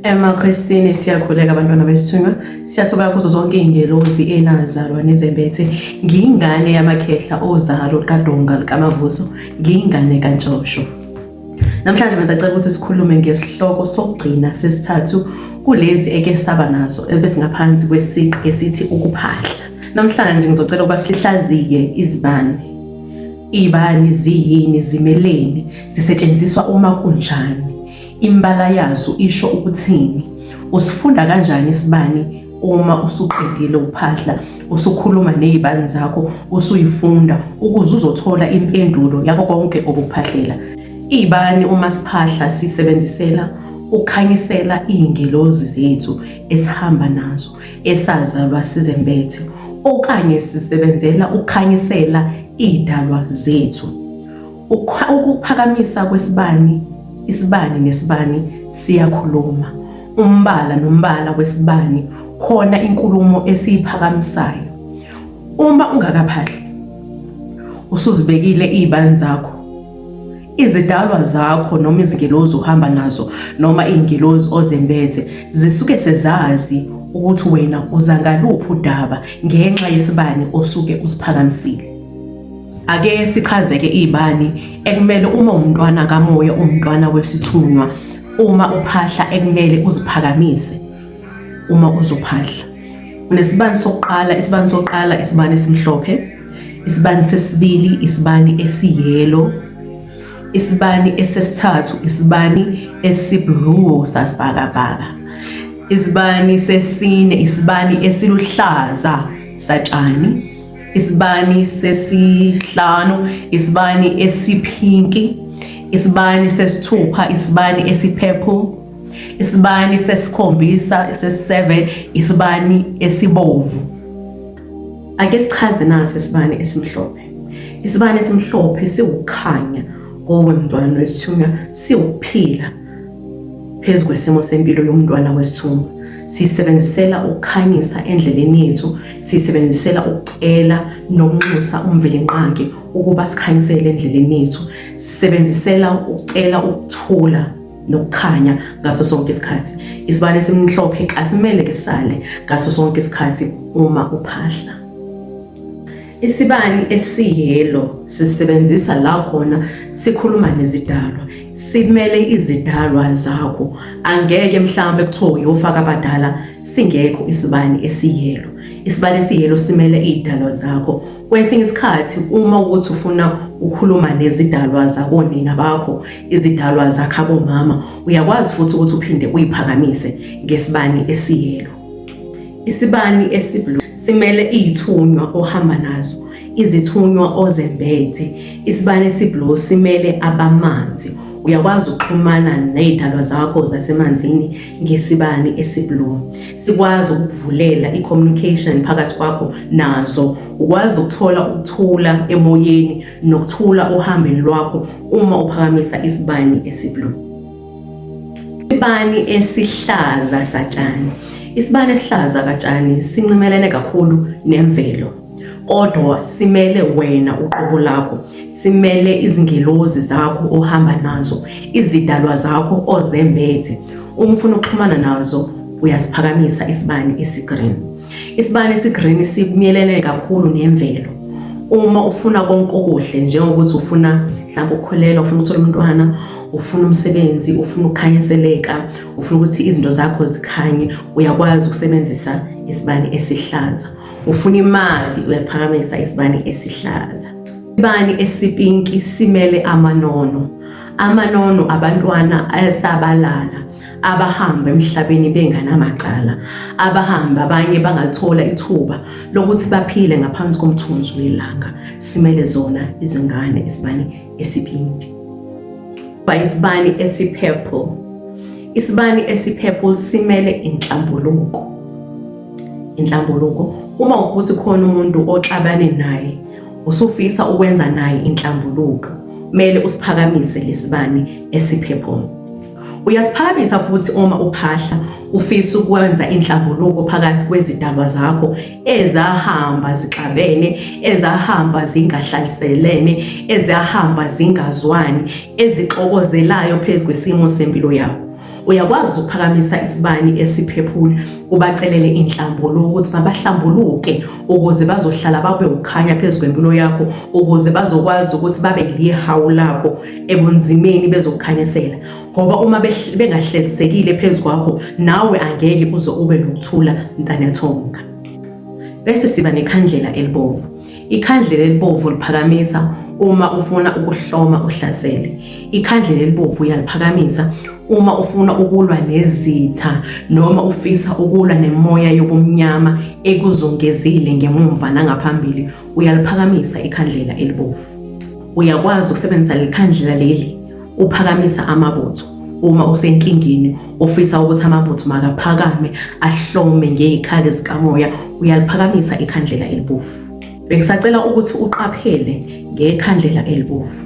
Emakhosini siyakhuleka abantwana besithunywa, siyathobeka kuzo zonke iy'ngelosi enazalwa nizembethe. Ngiyingane yamakhehla ozalo lukaDonga lukaMavuso, ngiyingane kaNtshosho. Namhlanje bengisacela ukuthi sikhulume ngesihloko sokugcina sesithathu kulezi eke saba nazo ebesingaphansi kwesiqi esithi ukuphahla. Namhlanje ngizocela ukuba sihlaziye izibani. Iy'bani ziyini, zimeleni, zisetshenziswa uma kunjani? Imbala yazo isho ukuthini? Usifunda kanjani isibani uma usuqedile uphahla, usukhuluma nezibani zakho, usuyifunda ukuze uzothola impendulo yako konke obukuphahlela? Iy'bani uma siphahla sisebenzisela ukukhanyisela iy'ngelozi zethu esihamba nazo, esazalwa sizembethe, okanye sisebenzela ukukhanyisela iy'dalwa zethu. Ukuphakamisa kwesibani, isibani nesibani siyakhuluma. Umbala nombala wesibani khona inkulumo esiyiphakamisayo. Uma ungakaphahli, usuzibekile iy'bani zakho, izidalwa zakho noma izingelozi uhamba nazo noma iy'ngelozi ozembethe zisuke sezazi ukuthi wena uza ngaluphi udaba ngenxa yesibani osuke usiphakamisile. Ake sichazeke iy'bani ekumele uma umntwana kamoya, umntwana wesithunywa, uma uphahla ekumele uziphakamise uma uzophahla. Kunesibani sokuqala, isibani sokuqala isibani esimhlophe, isibani sesibili isibani esiyelo, isibani esesithathu isibani esiblue sasibhakabhaka, isibani sesine isibani esiluhlaza satshani, isibani sesihlanu isibani esiphinki, isibani sesithupha isibani esipurple, isibani sesikhombisa sesi-7 isibani esibovu. Ake sichaze nasi isibani esimhlophe. Isibani esimhlophe siwukukhanya kuwe mntwana wesithunywa, siwukuphila phezu kwesimo sempilo yomntwana wesithunywa. Siyisebenzisela ukukhanyisa endleleni yethu, siyisebenzisela ukucela nokunxusa uMvelinqangi ukuba sikhanyisele endleleni yethu. Sisebenzisela ukucela ukuthula nokukhanya ngaso sonke isikhathi. Isibani esimhlophe kasimele ke sale ngaso sonke isikhathi uma uphahla. Isibani esiyelo sisebenzisa la khona sikhuluma nezidalwa, simele izidalwa zakho. Angeke mhlawumbe kuthiwa uyofaka abadala singekho isibani esiyelo. Isibani esiyelo simele izidalwa zakho. Kwesinye isikhathi uma ukuthi ufuna ukukhuluma nezidalwa zakonina bakho, izidalwa zakhabomama, uyakwazi futhi ukuthi uphinde uyiphakamise ngesibani esiyelo. Isibani esiblue simele iy'thunywa ohamba nazo, izithunywa ozembethe. Isibani esiblue simele abamanzi. Uyakwazi ukuxhumana ney'dalwa zakho zasemanzini ngesibani esiblue. Sikwazi ukukuvulela i-communication phakathi kwakho nazo. Ukwazi ukuthola ukuthula emoyeni nokuthula ohambeni lwakho uma uphakamisa isibani esiblue. Isibani esihlaza satshani. Isibani esihlaza katshani sincimelene kakhulu nemvelo, kodwa simele wena uqobo lakho, simele izingelozi zakho ohamba nazo, izidalwa zakho ozembethe. Uma ufuna ukuxhumana nazo uyasiphakamisa isibani esigreen. Isibani esigreen simelene kakhulu nemvelo. Uma ufuna konke okuhle njengokuthi ufuna mhlawumbe ukukhulelwa, ufuna ukuthola umntwana, ufuna umsebenzi, ufuna ukukhanyiseleka, ufuna ukuthi izinto zakho zikhanye, uyakwazi ukusebenzisa isibani esihlaza. Ufuna imali, uyaphakamisa isibani esihlaza. Isibani esipinki simele amanono. Amanono abantwana asabalala abahamba emhlabeni benganamacala, abahamba abanye bangalithola ithuba lokuthi baphile ngaphansi komthunzi welanga. Simele zona izingane isibani esipinki. Isibani esipurple. Isibani esipurple simele inhlambuluko. Inhlambuluko uma ukuthi khona umuntu oxabane naye usufisa ukwenza naye inhlambuluko, kumele usiphakamise lesibani esipurple. Uyasiphakamisa futhi uma uphahla ufisa ukwenza inhlambuluko phakathi kwezidalwa zakho ezahamba zixabene, ezahamba zingahlaliselene, ezahamba zingazwani, ezixokozelayo phezu kwesimo sempilo yakho. Uyakwazi ukuphakamisa isibani esiphephula ubacelele inhlambuluko ukuthi mabahlambuluke ukuze bazohlala babe ukukhanya phezu kwempilo yakho, ukuze bazokwazi ukuthi babe lihawu lakho ebunzimeni bezokukhanyisela. Ngoba uma bengahlelisekile phezu kwakho, nawe angeke uze ube nokuthula mntanethonga. Bese siba nekhandlela elibomvu. Ikhandlela elibomvu liphakamisa uma ufuna ukuhloma uhlasele. Ikhandlela elibomvu uyaliphakamisa uma ufuna ukulwa nezitha noma ufisa ukulwa nemoya yobumnyama ekuzungezile ngemumva nangaphambili, uyaliphakamisa ikhandlela elibomvu. Uyakwazi ukusebenzisa leli khandlela leli uphakamisa amabutho uma usenkingeni ufisa ukuthi amabutho makaphakame ahlome ngezikhali zikamoya, uyaliphakamisa ikhandlela elibomvu. Bengisacela ukuthi uqaphele ngekhandlela elibomvu.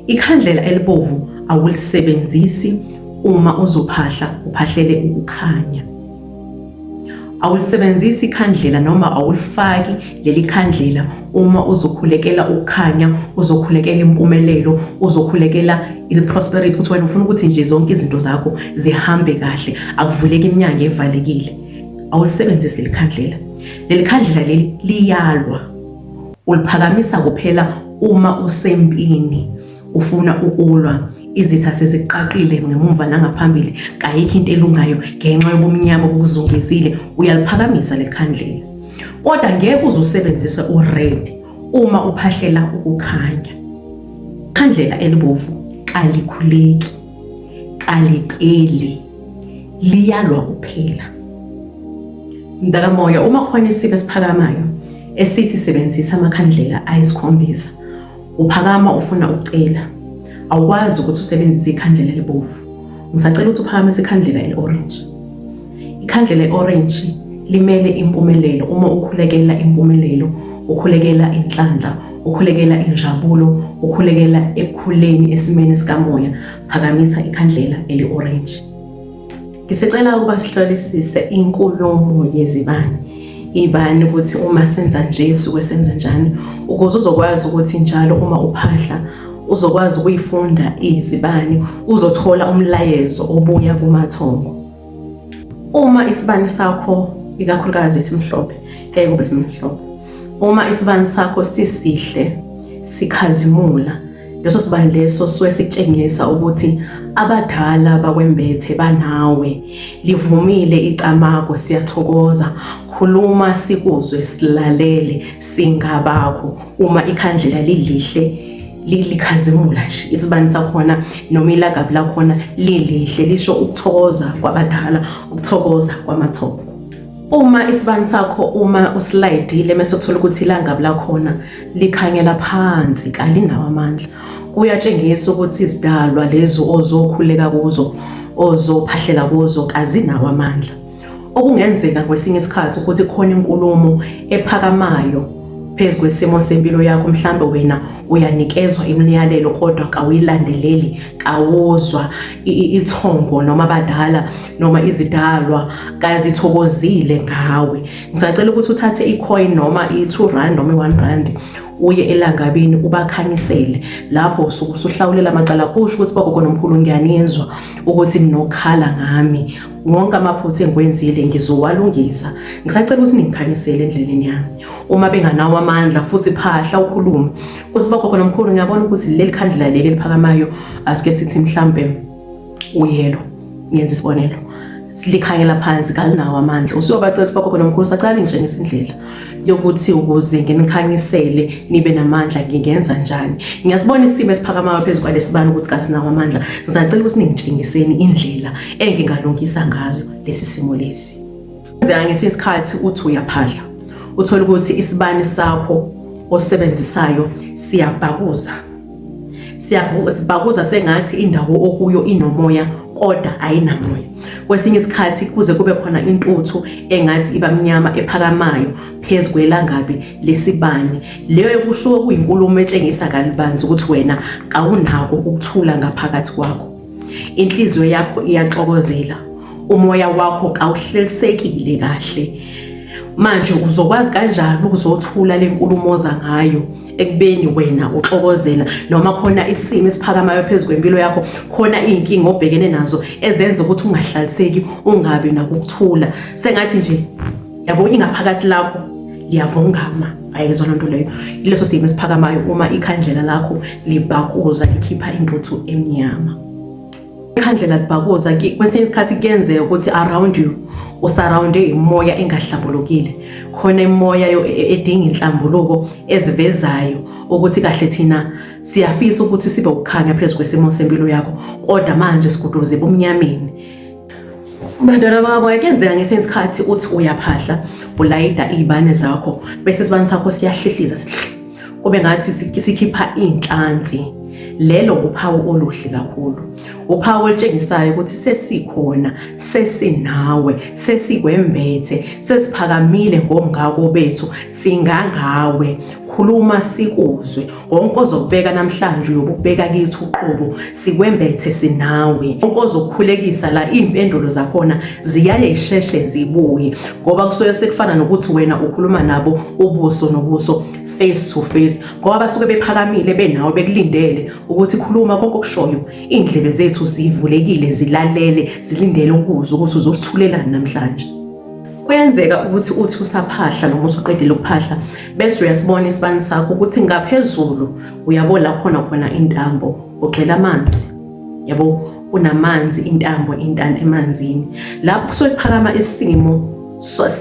Ikhandlela elibomvu awulisebenzisi uma uzophahla uphahlele ukukhanya. Awulisebenzisi ikhandlela noma awulifaki leli khandlela uma uzokhulekela ukukhanya, uzokhulekela impumelelo, uzokhulekela i-prosperity, ukuthi wena ufuna ukuthi nje zonke izinto zakho zihambe kahle, akuvuleki iminyango evalekile. Awulisebenzisi leli khandlela. Leli khandlela leli liyalwa. Uliphakamisa kuphela uma usempini. Ufuna ukulwa, izitha seziqaqile ngemumva nangaphambili, kayikho into elungayo ngenxa yobumnyama obukuzungezile, uyaliphakamisa lekhandlela. Kodwa ngeke uze usebenzise u-red uma uphahlela ukukhanya. Ikhandlela elibovu kalikhuleki, kaliceli, liyalwa kuphela. Mntakamoya, uma khona isimo esiphakamayo esithi sebenzisa amakhandlela ayisikhombisa, Uphakama ufuna ukucela. Awukwazi ukuthi usebenzise ikhandlela elibomvu. Ngisacela ukuthi uphakamise ikhandlela eli-orange. Ikhandlela eli-orange limele impumelelo. Uma ukhulekela impumelelo, ukhulekela inhlanhla, ukhulekela injabulo, ukhulekela ekukhuleni esimeni sikamoya, phakamisa ikhandlela eli-orange. Ngisicela ukuba sihlolisise inkulumo yezibani. Ibani ukuthi uma senza nje suke senza njani ukuze uzokwazi ukuthi njalo uma uphahla uzokwazi ukuyifunda izibani uzothola umlayezo obuya kumathongo. Uma isibani sakho ikakhulukazi esimhlophe, ngeke kube simhlophe. Uma isibani sakho sisihle sikhazimula Leso sibani leso suke sikutshengisa ukuthi abadala bakwembethe banawe. Livumile icamago siyathokoza. Khuluma sikuzwe silalele singabakho. Uma ikhandlela lilihle likhazimula nje isibani sakhona noma ilagabi lakhona lilihle lisho ukuthokoza kwabadala, ukuthokoza kwamathongo. Uma isibani sakho uma usilayidile mese uthola ukuthi ilangabi lakhona likhanyela phansi kalinawo amandla, kuyatshengisa ukuthi izidalwa lezi ozokhuleka kuzo ozophahlela kuzo kazinawo amandla. Okungenzeka kwesinye isikhathi ukuthi khona inkulumo ephakamayo phezu kwesimo sempilo yakho, mhlambe wena uyanikezwa imiyalelo kodwa kawuyilandeleli, kawuzwa ithongo noma abadala noma izidalwa kazithokozile ngawe. Ngisacela ukuthi uthathe i-coin noma i-2 rand noma i-1 rand uye elangabini ubakhanyisele lapho usuke usuhlawulela amacala. Kusho ukuthi bogogo nomkhulu ngiyanizwa ukuthi ninokhala ngami, wonke amaphutha engiwenzile ngizowalungisa. Ngisacela ukuthi ningikhanyisele endleleni yami. Uma benganawo amandla futhi phahla ukhulume uthi bogogo nomkhulu ngiyabona ukuthi leli khandlela leli eliphakamayo asike sithi mhlampe uyelo, ngenza isibonelo, likhanyela phansi kalinawo amandla. Usuyobacela ukuthi bogogo nomkhulu sacela ningitshengise indlela yokuthi ukuze nginikhanyisele nibe namandla ngingenza njani. Ngiyasibona isimo esiphakamayo phezu kwalesibani ukuthi kasinawo amandla, ngisacela ukuthi ningitshengiseni indlela engingalungisa ngazo lesi simo lesi. Kwenzeka ngesinye isikhathi uthi uyaphahla uthole ukuthi isibani sakho osebenzisayo siyabhakuza, sibhakuza sengathi indawo okuyo inomoya kodwa ayinamoya. Kwesinye isikhathi kuze kube khona intuthu engathi iba mnyama ephakamayo phezu kwelangabi lesibani. Leyo kusho kuyinkulumo etshengisa kalubanzi ukuthi wena kawunako ukuthula ngaphakathi kwakho. Inhliziyo yakho iyaxokozela, umoya wakho kawuhlelisekile kahle. Manje uzokwazi kanjani ukuzothula le nkulumo oza ngayo ekubeni wena uxokozela noma khona isimo esiphakamayo phezu kwempilo yakho, khona iy'nkinga obhekene nazo ezenza ukuthi ungahlaliseki, ungabi nakukuthula. Sengathi nje yabo ingaphakathi lakho liyavungama. Ayizwa loo nto leyo. Ileso simo esiphakamayo uma ikhandlela lakho libakuza likhipha intuthu emnyama. Ikhandlela libhakuza kwesinye isikhathi kuyenzeka ukuthi around you usurrounde imoya engahlambulukile, khona imoya edinga inhlambuluko ezivezayo ukuthi kahle thina siyafisa ukuthi sibe ukukhanya phezu kwesimo sempilo yakho, kodwa manje siguduze ebumnyameni. Bantwana babo, kuyenzeka ngesinye isikhathi uthi uyaphahla ulayida iy'bane zakho bese isibane sakho siyahlihliza kube ngathi sikhipha iy'nhlansi. Lelo uphawu oluhle kakhulu, uphawu olutshengisayo ukuthi sesikhona, sesinawe, sesikwembethe, sesiphakamile ngomngako bethu, singangawe. Khuluma sikuzwe. Konke ozokubeka namhlanje uyobukubeka kithi uqobo, sikwembethe sinawe. Konke ozokukhulekisa la, iy'mpendulo zakhona ziyaye yisheshe zibuye, ngoba kusuke sekufana nokuthi wena ukhuluma nabo ubuso nobuso, face to face, ngoba basuke bephakamile benawe bekulindele ukuthi khuluma konke okushoyo. Iy'ndlebe zethu zivulekile, zilalele, zilindele ukuzwa ukuthi uzosithulelani namhlanje. Kuyenzeka ukuthi uthi usaphahla noma usuqedile ukuphahla bese uyasibona isibani sakho ukuthi ngaphezulu uyabo la khona khona intambo ugcwele amanzi, yabo kunamanzi, intambo intanta emanzini. Lapho kusuke kuphakama isimo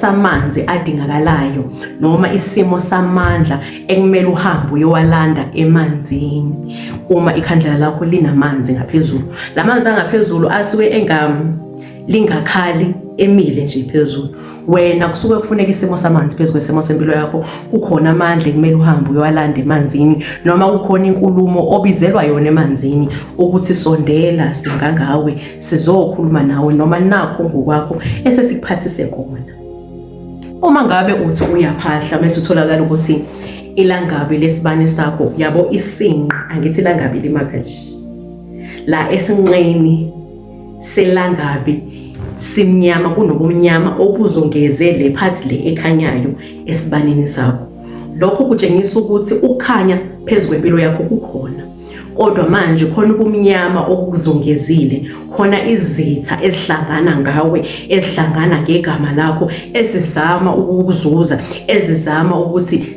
samanzi adingakalayo noma isimo samandla ekumele uhambe uyowalanda emanzini uma ikhandlela lakho linamanzi ngaphezulu. La manzi angaphezulu asuke lingakhali emile nje phezulu. Wena kusuke kufuneka isimo samanzi phezu kwesimo sempilo yakho, kukhona amandla ekumele uhambe uyowalanda emanzini, noma kukhona inkulumo obizelwa yona emanzini ukuthi sondela singangawe sizokhuluma nawe, noma nakho ngokwakho esesikuphathise kona. Uma ngabe uthi uyaphahla bese utholakala ukuthi ilangabi lesibane sakho, yabo isinqa, angithi ilangabi lima kanje la esinqeni selangabi simnyama, kunobumnyama obuzungeze le phathi le ekhanyayo esibanini sakho. Lokho kutshengisa ukuthi ukukhanya phezu kwempilo yakho kukhona, kodwa manje khona ubumnyama obukuzungezile, khona izitha ezihlangana ngawe, ezihlangana ngegama lakho, ezizama ukukuzuza, ezizama ukuthi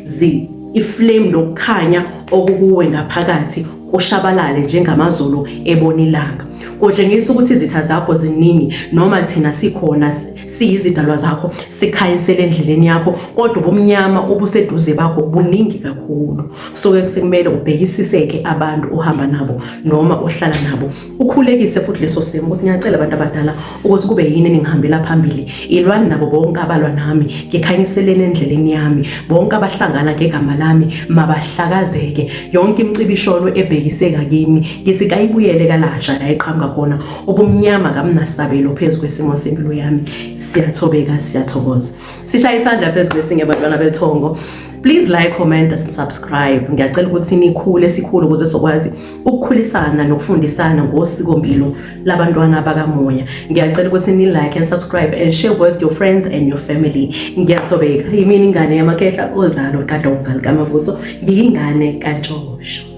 iflame lokukhanya okukuwe ngaphakathi kushabalale njengamazolo ebona ilanga. Kutshengisa ukuthi izitha zakho ziningi, noma thina sikhona siyizidalwa zakho sikhanyisele endleleni yakho, kodwa ubumnyama obuseduze bakho buningi kakhulu. So-ke sekumele ubhekisise-ke abantu ohamba nabo noma ohlala nabo, ukhulekise futhi leso simo ukuthi ngiyacela abantu abadala ukuthi kube yini eningihambela phambili, ilwani nabo bonke abalwa nami, ngikhanyiseleni endleleni yami, bonke abahlangana ngegama lami mabahlakazeke, yonke imicibisholo ebhekiseka kimi ngithi kayibuyele kalasha la iqhamuka khona. Ubumnyama kabunasabelo phezu kwesimo sempilo yami. Siyathobeka, siyathokoza, sishaya isandla phezu kwesinye bantwana bethongo. Please like, comment and subscribe. Ngiyacela ukuthi nikhule, sikhule ukuze sokwazi ukukhulisana nokufundisana ngosikompilo labantwana bakamoya. Ngiyacela ukuthi ni like and subscribe and share with your friends and your family. Ngiyathobeka, yimina ingane yamakhehla, ozalo kaDonga likaMavuso, ngiyingane kaNtshosho.